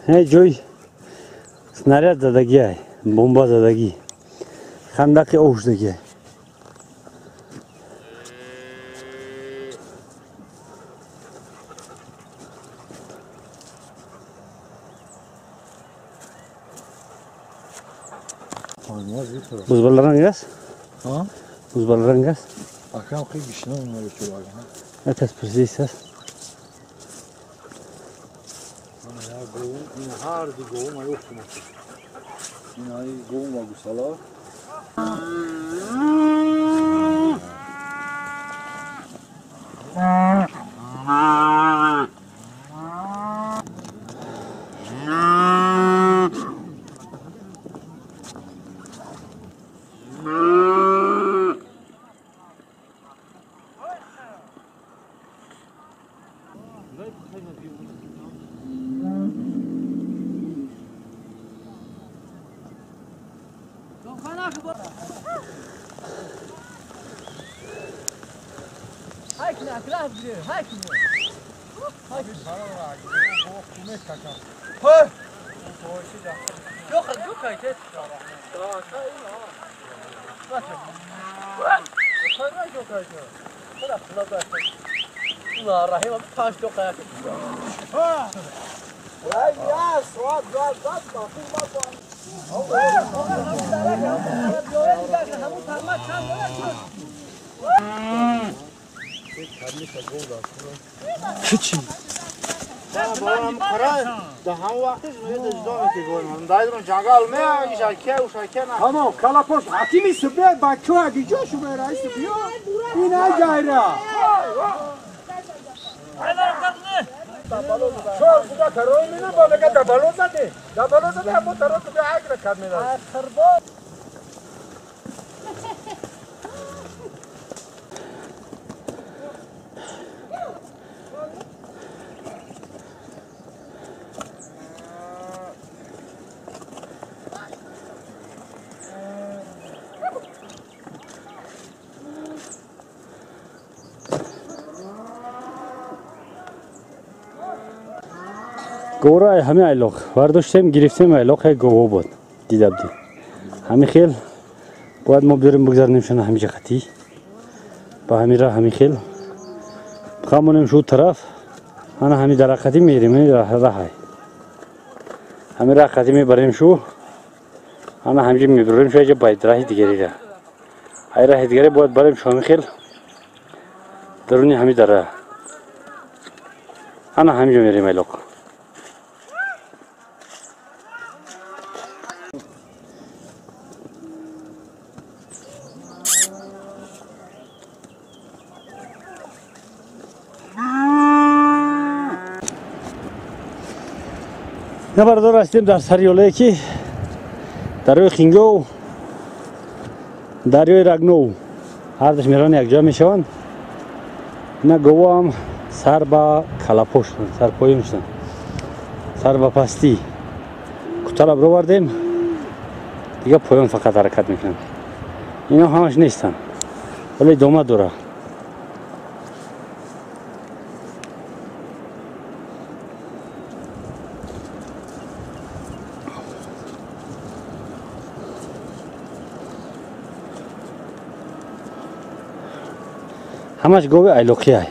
Ҷой снаряд задагӣ, бомба задагӣ, хандақи ов шудагӣ. Бузбала ранг аст? Бузбала ранг аст? Акам хеле гишна намеречу. Як пурсидист аст. ин ҳар ду говма ёфтум. Ин ай говма гусала. Чӣ? Tamam, kalapoş hakimi sübye bakıyor gidiyor şu böyle sübye. İna gayra. Şu bu da terör mi böyle ka dabalo zade. Dabalo zade bu terör sübye agra kadmeda. Гора ҳами айлоқ вардоштем, гирифтем айлоқ гово буд дидабди. Ҳами хел бояд мо биёрем бигзаронем шона ҳами ҷиҳатӣ. Ба ҳами ра ҳами хел бихамонем шу тараф, ана ҳами дарахатӣ мерем, раҳай. Ҳами рахатӣ мебарем шу, ана ҳамҷи мебарем шу аҷа байд раҳи дигаре. Ай раҳи дигаре бояд барем шу ҳами хел даруни ҳами дара. Ана ҳамиҷо мерем айлоқ. Бародар ҳастем дар сари ёлае ки дарёи Хингов, дарёи Рагнов ҳардаш мерон якҷоя мешаванд. Ина говоам сар ба калапош шуданд, сар поён шуданд, сар ба пастӣ. Кутала бировардем, дига поён фақат ҳаракат мекунанд. Ино ҳамаш нестанд, вале идома дорад. Ҳамаш гови айлоқӣ ай.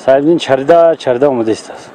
Саибдин чарда чарда омода истааст.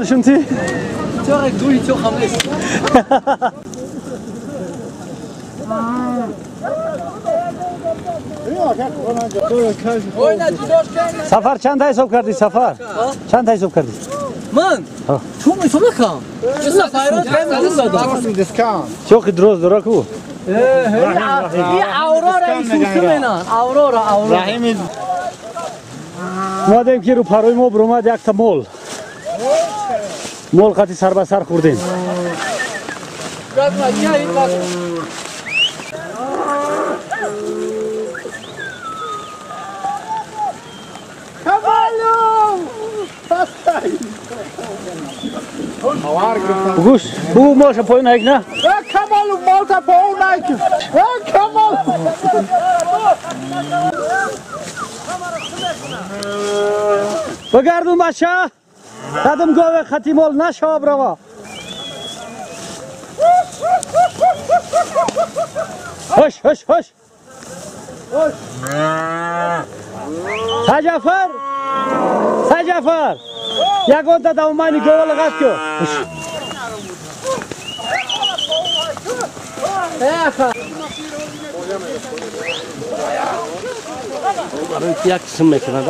Нишон ти? Чоқ гули чоқ ҳам нест. Сафар чанд ҳисоб кардӣ сафар? Чанд ҳисоб кардӣ? Ман? Чум ҳисоб накардам. Чоқи дроз дора ку? Аврора исусумена. Аврора, Аврора. Омадем ки рӯпарои мо биромад якта мол. Мол қати сар ба сар хӯрдем. Бугӯш, бугӯ молша поён найк на? Камол молта поён найк. Камол. Багардун бача. Дадам гове хати мол нашава брава. Хош, хош, хош. Саҷафар! Саҷафар! Ягонта давмани гова лағат ку. Як қисм мекунад.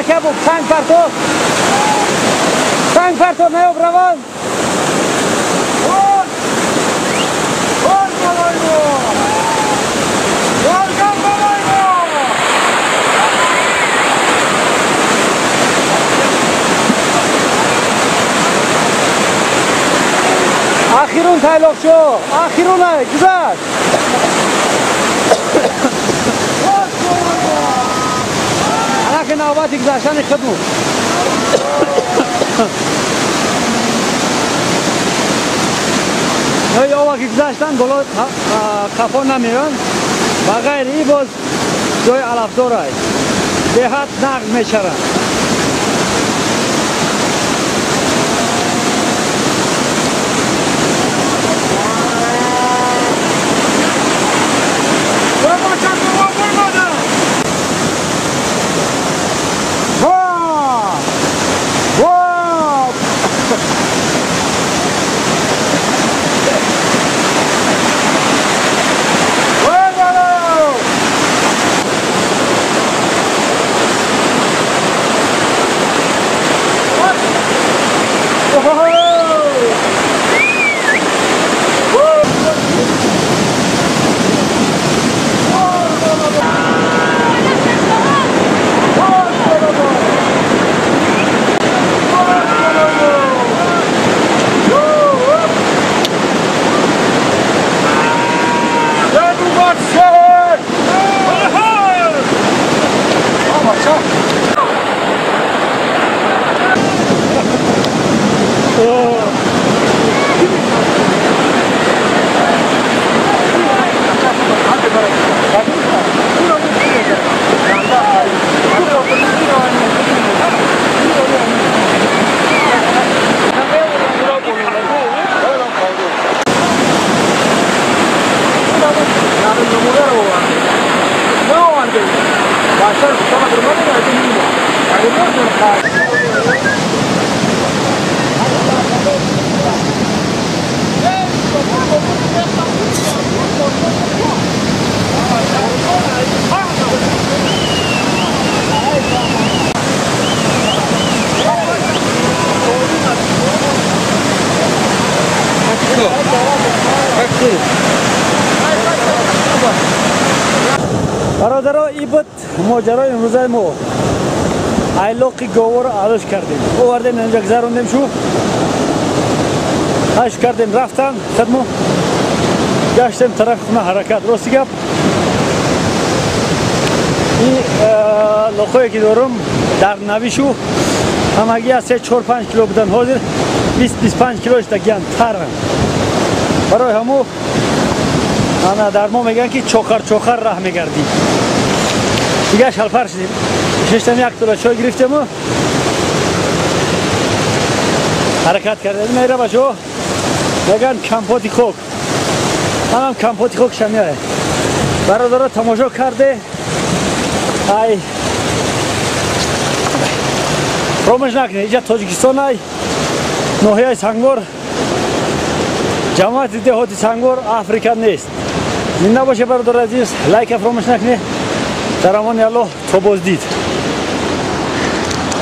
Бача бу санг партов. Санг партов наёб равон. Ахирун тайлоқчо, ахирун ай, гузашт. Анаки навбати гузаштани худму. Ой, ова ки гузаштан боло қафо намеён. Ба ғайри и боз ҷои алафдор ай. Беҳад нағз мечаранд. Бародаро, и буд моҷарои имрӯзаи мо. Айлоқи говро алӯш кардем, овардем инҷа гузарондем, шу аш кардем, рафтан хидмо гаштем тарафи хона ҳаракат. Рости гап, и лоқое ки дорум дар навишу ҳамагӣ аз 3-4-5 кило будан, ҳозир 20-25 кило шудагиянд таранд. Барои ҳаму ана дар мо мегӯянд ки чохар-чохар раҳ мегардӣ. Дигар шалпар шудем, шиштам як тула чой гирифтему ҳаракат кардем. Мера бачо мегӯянд компоти хок, манам компоти хок шамиае. Бародаро тамошо карде, ай фаромӯш накунед, иҷа Тоҷикистон ай, ноҳияи Сангвор, ҷамоати деҳоти Сангвор, Африка нест. Зинда боше бародари азиз, лайка фаромӯш накунед. Дар амони Аллоҳ, то боздид.